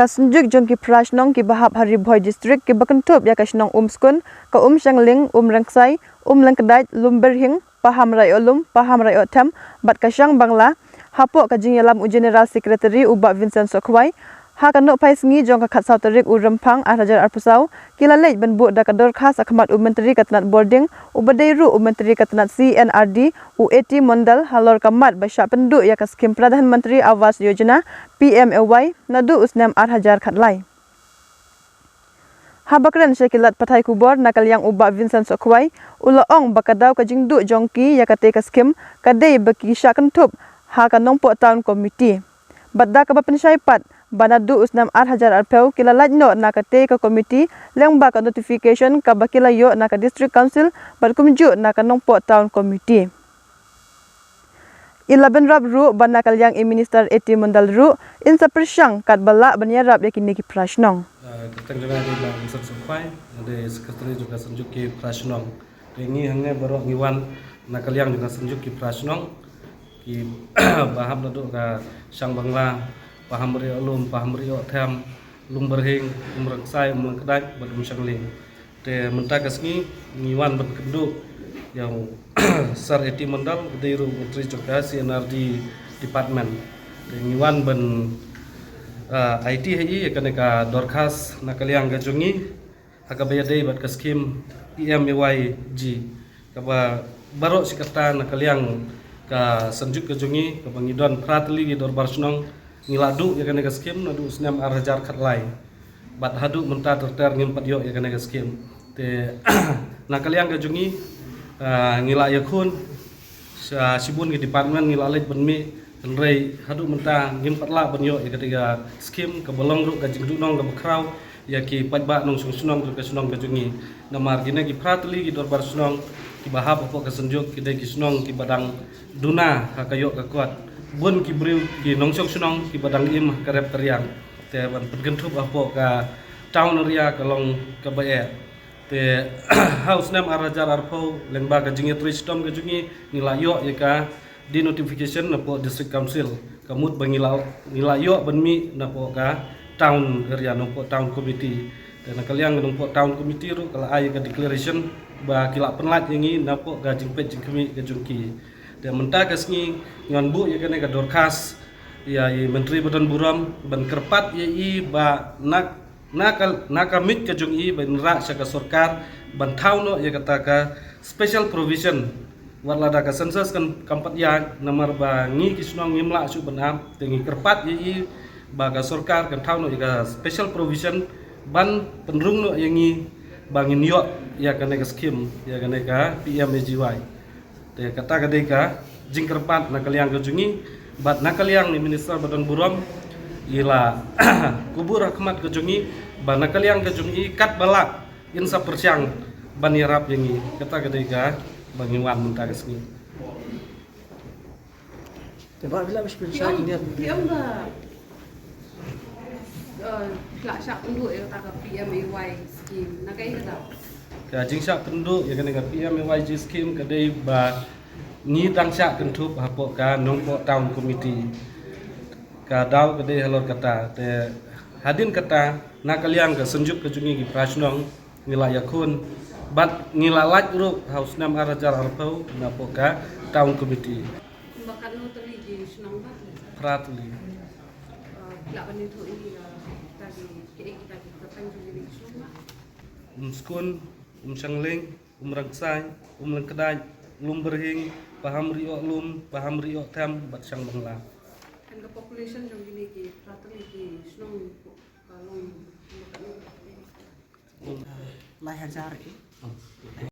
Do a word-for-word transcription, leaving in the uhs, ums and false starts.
Ka synjuk jong ki phra shnong kiba hap ha Ri Bhoi District kiba kynthup ïa ka shnong Umskun, ka Umshangling, Umrangsai, Umlyngkdait, Lumberhing, Pahamraiohlum, Pahamraiohthem bad ka Shangbangla, hapoh ka jingïalam u General Secretary u Bah Vincent Sohkhwai, ha ka nohphai sngi jong ka khatsaw tarik u Rymphang arhajar arphew saw, ki la leit ban buh da ka dorkhas ha khmat u Myntri ka tnat Bordiñ, uba dei ruh u Myntri ka tnat C&RD, u A T Mondal, halor ka mat ba shah pynduh ïa ka skhim Pradhan Mantri Awas Yojana, P M A Y, naduh u snem arhajar khatlai. Haba kren sha ki lad pathai khubor na ka liang u Bah Vincent Sohkhwai, u la ong ba ka daw ka jingduh jong ki ïa katei ka skhim ka dei ba ki shah kynthup ha ka Nongpoh Town Committee. Bad da kaba pynshai pat ba naduh u snem arhajar arphew ki la lait noh na katei ka committee lyngba ka notification kaba ki la ïoh na ka District Council bad kumjuh na ka Nongpoh Town Committee. I la bynrap ruh ba na ka liang i Minister A T Mondal ruh in sa pyrshang katba lah ban ïarap ïa kine ki phra shnong. Ah, kyrteng jong nga dei Bah Vincent Sohkhwai, nga dei Secretary jong ka Synjuk ki Phra Shnong. Te ngi hangne baroh ngi wan na ka liang jong ka Synjuk ki Phra Shnong, kiba hap naduh ka Shangbangla, Pahamraiohlum, Pahamraiohthem, Lumberhing, Umrangsai, Umlyngkdait bad Umshangling. Te mynta ka sngi ngi wan ban kynduh ïa u Sir A T Mondal, u dei ruh u Myntri jong ka C&RD Department. Te ngi wan ban, ah, aiti ha i ïa kane ka dorkhas na ka liang ka jong ngi ha kaba ïadei bad ka skhim P M A Y G, kaba baroh shi katta na ka liang ka Synjuk ka jong ngi, kaba ngi don phra tylli ki dorbar shnong, ngi la duh ïa kane ka skhim naduh u snem arhajar khatlai. Bad haduh mynta ter ter ngim pat ïoh ïa kane ka skhim. Te na ka liang ka jong ngi, ah, ngi la ïakhun sha shibun ki department, ngi la leit ban mih, hynrei haduh mynta ngim pat lah ban ïoh ïa katei ka skhim, kaba long ruh ka jingduhnong kaba khraw ïa ki paidbah nongshong shnong jong ka shnong ka jong ngi. Namar kine ki phra tylli ki dorbar shnong kiba hap hapoh ka Synjuk ki dei ki shnong kiba dang duna ha ka ïoh ka kot. Bun ki briew ki nongshong shnong kiba dang im ha ka rep ka riang. Te ban pynkynthup hapoh ka town area ka long kaba eh. Te ha u snem arhajar arphew, lyngba ka jingïatrei shitom ka jong ngi, ngi la ïoh ïa ka denotification napoh District Council. Ka mut ba ngi la, ngi la ïoh ban mih napoh ka town area, napoh Town Committee. Te na ka liang napoh Town Committee ruh ka la ai ïa ka declaration ba ki la pynlait ïa ngi napoh ka jingpeit jingkhmih ka jong ki. Te mynta ka sngi ngan buh ïa kane ka dorkhas ïa i Myntri ba don burom ban kyrpad ïa i ba na, na ka, na ka miej ka jong i ban rah sha ka sorkar ban thaw noh ïa kata ka special provision. Wat lada ka census kan kam pat ïaid, namar ba ngi ki shnong ngim lah shuh ban ap, te ngi kyrpad ïa i ba ka sorkar kan thaw noh ïa ka special provision ban pynrung noh ïa ngi ba ngin ïoh ïa kane ka skhim, ïa kane ka P M A G Y. Te kata ka dei ka jingkyrpad na ka liang ka jong ngi, bad na ka liang i Minister ba don burom i la kubur ha khmat ka jong ngi ba na ka liang ka jong i katba lah in sa pyrshang ban ïarap ïa ngi. Kata ka dei kaba ngi wan mynta ka sngi. Te ba bila bish pyrshang ngi. Eh, la shah pynduh ïa kata ka P M A Y scheme. Na kaei kata? Ka jingshah pynduh ïa kane ka P M A Y G scheme ka dei ba ngi dang shah kynthup hapoh ka Nongpoh Town Committee. Ka daw ka dei halor kata. Te hadien kata na ka liang ka Synjuk ka jong ngi ki phra shnong ngi la ïakhun bad ngi la lait ruh ha u snem arhajar arphew napoh ka Town Committee. Kumba katno tylli ki shnong ba? Phra tylli. Eh, la ban ïathuh ïa kita ki, ki, kita ki kyrteng jong ki shnong ba? Umskun, Umshangling, Umrangsai, Umlyngkdait, Lumberhing, Pahamriohlum, Pahamriohthem bad Shangbangla. Kan ka population jong kine ki phra tylli ki shnong ka long kumba katno? Lai hajar i.